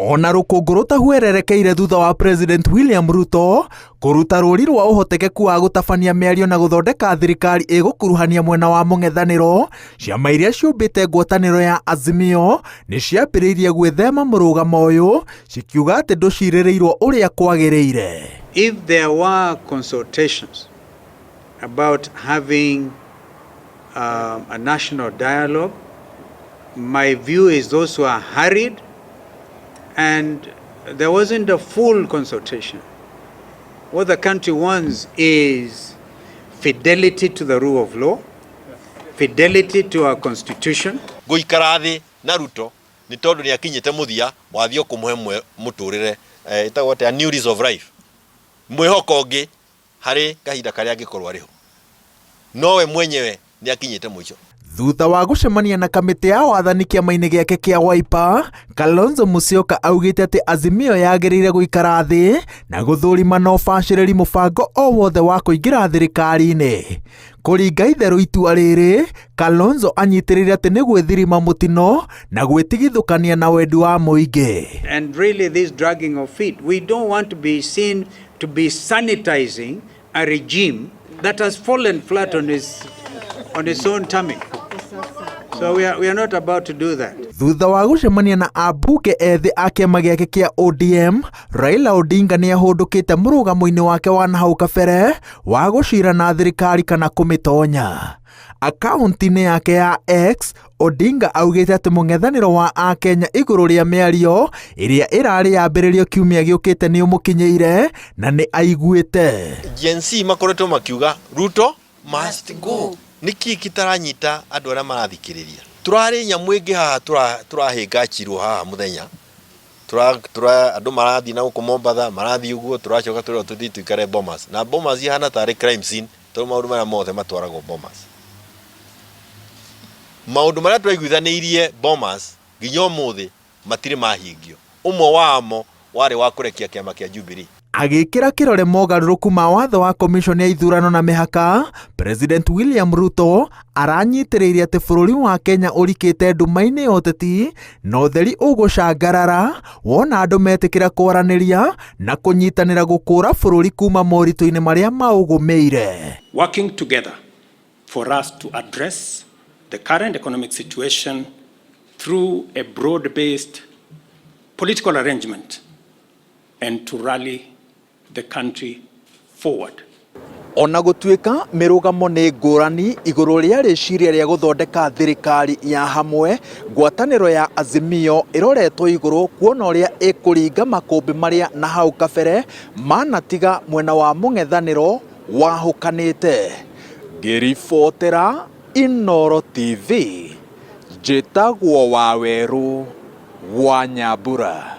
Ona rũkũngũ rũtahwererekeire thutha wa President William Ruto kũruta rũri rwa ũhotekeku wa gũtabania mĩario na gũthondeka thirikari ĩgũkuruhania mwena wa mũng'ethanĩro, ciama iria ciũmbĩte ngwatanĩro ya Azimio nĩ ciambĩrĩirie gwĩthema mũrũgamo ũyũ cikiuga atĩ ndũcirĩrĩirwo ũrĩa kwagĩrĩire. If there were consultations about having a national dialogue, my view is those were hurried and there wasn't a full consultation. What the country wants is fidelity to the rule of law, fidelity to our constitution. Gũikara thĩ na Ruto nĩ tondũ nĩ akinyĩte mũthia wathiĩ kũmũhe mũtũrĩre ĩtagwo atĩa, new lease of life, mwĩhoko ũngĩ harĩ kahinda karĩa angĩkorwo arĩ ho, nowe mwenyewe nĩ akinyĩte mũico. Thutha wa gũcemania na kamĩtĩ ya wathani kĩama-inĩ gĩake kĩa Wiper, Kalonzo Musyoka augĩte atĩ Azimio yagĩrĩire gũikara thĩ na gũthũrima na ũbacĩrĩri mũbango o wothe wa kũingĩra thirikari-inĩ. Kũringa itherũ itua rĩrĩ, Kalonzo anyitĩrĩire atĩ nĩ gwĩthirima mũtino na gwĩtigithũkania na wendi wa mũingĩ. And really this dragging of feet, we don't want to be seen to be sanitizing a regime that has fallen flat on its own tummy. So we are not about to do that. Thutha wa gũcemania na ambunge ethĩ a kĩama gĩake kĩa ODM, Raila Odinga nĩ ahũndũkĩte mũrũgamo-inĩ wake wa nahau kabere wa gũcira na thirikari kana kũmĩtonya. Akaunti-inĩ yake ya X, Odinga augĩte atĩ mũng'ethanĩro wa Akenya igũrũ rĩa mĩario ĩrĩa ĩrarĩ yambĩrĩrio kiumia gĩũkĩte nĩ ũmũkinyĩire na nĩ aiguĩte. Gen Z makoretwo makiuga Ruto must go. Nĩkĩ kitaranyita andũ arĩa marathikĩrĩria? Tũrarĩ nyamũ ĩngĩ haha tũrahĩngachirwo haha mũthenya tura andũ marathiĩ na gũkũ Mombatha, marathiĩ ũguo, tũracoka tũrerwo tũthiĩ tũikare Bomas, na Bomas ihana tarĩ crime scene tondũ maũndũ marĩa mothe matwaragwo Bomas, maũndũ marĩa twaiguithanĩirie Bomas nginya ũmũthĩ matirĩ mahingio. Ũmwe wamo warĩ wa kũrekia kĩama kĩa Jubilee. Agĩkĩra kĩrore mogarũrũku ma watho wa commission ya ithurano na mĩhaka, President William Ruto aranyitĩrĩire atĩ bũrũri wa Kenya ũrikĩte nduma-inĩ ya ũteti na ũtheri ũgũcangarara wona andũ metĩkĩra kwaranĩria na kũnyitanĩra gũkũra bũrũri kuma moritũ-inĩ marĩa maũgũmĩire. Working together for us to address the current economic situation through a broad-based political arrangement and to rally the country forward. Ona gũtuĩka mĩrũgamo nĩ ngũrani igũrũ rĩa rĩciria rĩa gũthondeka thirikari ya hamwe, ngwatanĩro ya Azimio ĩroretwo igũrũ kuona ũrĩa ĩkũringa makũmbĩ marĩa na hau kabere manatiga mwena wa mũng'ethanĩro wahũkanĩte. Ngĩribotera Inooro TV, njĩtagwo Wawerũ wa Nyambura.